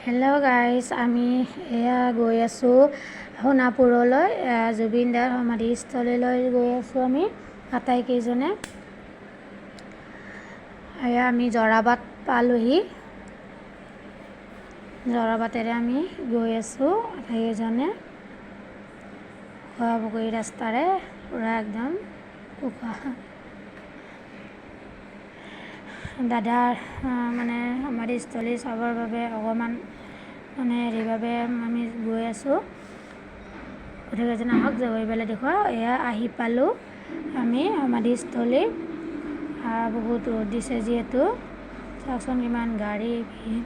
Hello' guys, আমি এয়া গৈ আছোঁ সোণাপুৰলৈ, জুবিন দাৰ সমাধিস্থলীলৈ গৈ আছোঁ আমি আটাইকেইজনে। এয়া আমি জৰাবাট পালোহি, জৰাবাটেৰে আমি গৈ আছোঁ আটাইকেইজনে। খোৱাপুখুৰী ৰাস্তাৰে পূৰা একদম দাদাৰ মানে সমাধিস্থলী চাবৰ বাবে অকণমান মানে হেৰিৰ বাবে আমি গৈ আছোঁ। গোটেইকেইজন আহক, গৈ পেলাই দেখুৱাওঁ। এয়া আহি পালোঁ আমি সমাধিস্থলী। বহুত ৰ'দ দিছে যিহেতু, চাওকচোন কিমান গাড়ী ভিৰ।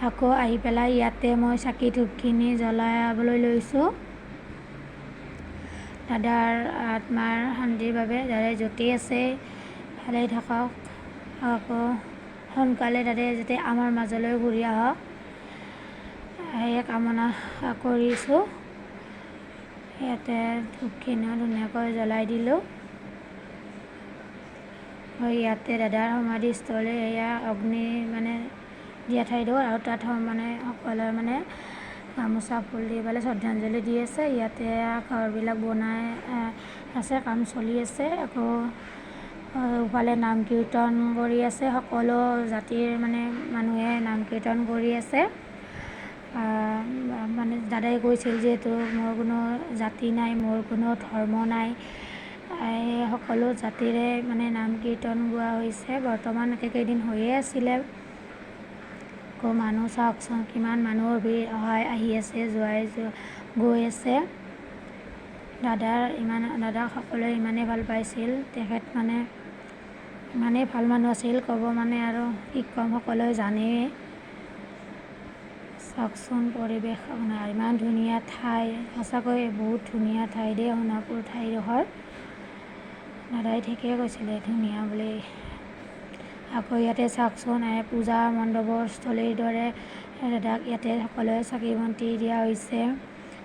আকৌ আহি পেলাই ইয়াতে মই চাকি ধূপখিনি জ্বলাবলৈ লৈছোঁ দাদাৰ আত্মাৰ শান্তিৰ বাবে। দাদাই য'তেই আছে ভালেই থাকক, আকৌ সোনকালে দাদাই যাতে আমাৰ মাজলৈ ঘূৰি আহক সেয়ে কামনা কৰিছোঁ। ইয়াতে ধূপখিনিও ধুনীয়াকৈ জ্বলাই দিলোঁ। ইয়াতে দাদাৰ সমাধিস্থলী, এয়া অগ্নি মানে দিয়া ঠাইডোখৰ, আৰু তাত মানে সকলোৱে মানে গামোচা ফুল দি পেলাই শ্ৰদ্ধাঞ্জলি দি আছে। ইয়াতে ঘৰবিলাক বনাই আছে, কাম চলি আছে। আকৌ ইফালে নাম কীৰ্তন কৰি আছে, সকলো জাতিৰ মানে মানুহে নাম কীৰ্তন কৰি আছে। মানে দাদাই কৈছিল যিহেতু মোৰ কোনো জাতি নাই, মোৰ কোনো ধৰ্ম নাই, এই সকলো জাতিৰে মানে নাম কীৰ্তন গোৱা হৈছে। বৰ্তমান কেইদিন হৈয়ে আছিলে। আকৌ মানুহ চাওকচোন কিমান মানুহৰ ভিৰ অহাই আহি আছে, যোৱাই গৈ আছে। দাদাক সকলোৱে ইমানেই ভাল পাইছিল, তেখেত মানে ইমানেই ভাল মানুহ আছিল, ক'ব মানে আৰু কি ক'ম, সকলোৱে জানেই। চাওকচোন পৰিৱেশ আপোনাৰ ইমান ধুনীয়া ঠাই, সঁচাকৈ বহুত ধুনীয়া ঠাই দেই সোণাপুৰ ঠাইডোখৰ। দাদাই ঠিকেই কৈছিলে ধুনীয়া বুলি। আকৌ ইয়াতে চাওকচোন পূজা মণ্ডপৰ স্থলীৰ দৰে দাদাক ইয়াতে সকলোৱে চাকি বন্তি দিয়া হৈছে।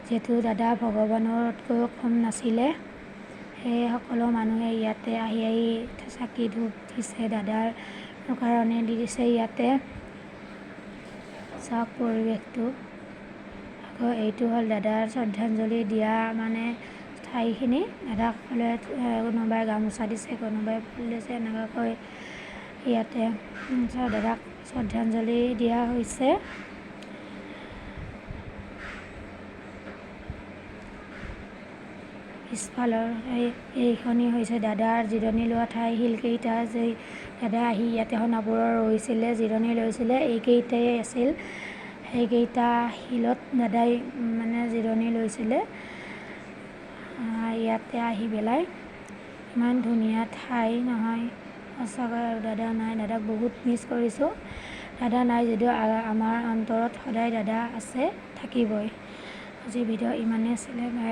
যিহেতু দাদা ভগৱানতকৈও কম নাছিলে, সেয়ে সকলো মানুহে ইয়াতে আহি আহি চাকি ধূপ দিছে, দাদাৰ কাৰণে দি দিছে ইয়াতে। চাওক পৰিৱেশটো। আকৌ এইটো হ'ল দাদাৰ শ্ৰদ্ধাঞ্জলি দিয়া মানে ঠাইখিনি। দাদাক সকলোৱে কোনোবাই গামোচা দিছে, কোনোবাই ফুল দিছে, এনেকুৱাকৈ ইয়াতে দাদাক শ্ৰদ্ধাঞ্জলি দিয়া হৈছে। পিছফালৰ এইখনি হৈছে দাদাৰ জিৰণি লোৱা ঠাই। শিলকেইটা যে দাদা আহি ইয়াতে সোণাপুৰৰ ৰৈছিলে, জিৰণি লৈছিলে, এইকেইটাই আছিল। সেইকেইটা শিলত দাদাই মানে জিৰণি লৈছিলে। ইয়াতে আহি পেলাই ইমান ধুনীয়া ঠাই নহয় সঁচাকৈ। আৰু দাদা নাই, দাদাক বহুত মিছ কৰিছোঁ। দাদা নাই যদিও আমাৰ অন্তৰত সদায় দাদা আছে, থাকিবই। আজি ভিডিঅ' ইমানেই আছিলে, বাই।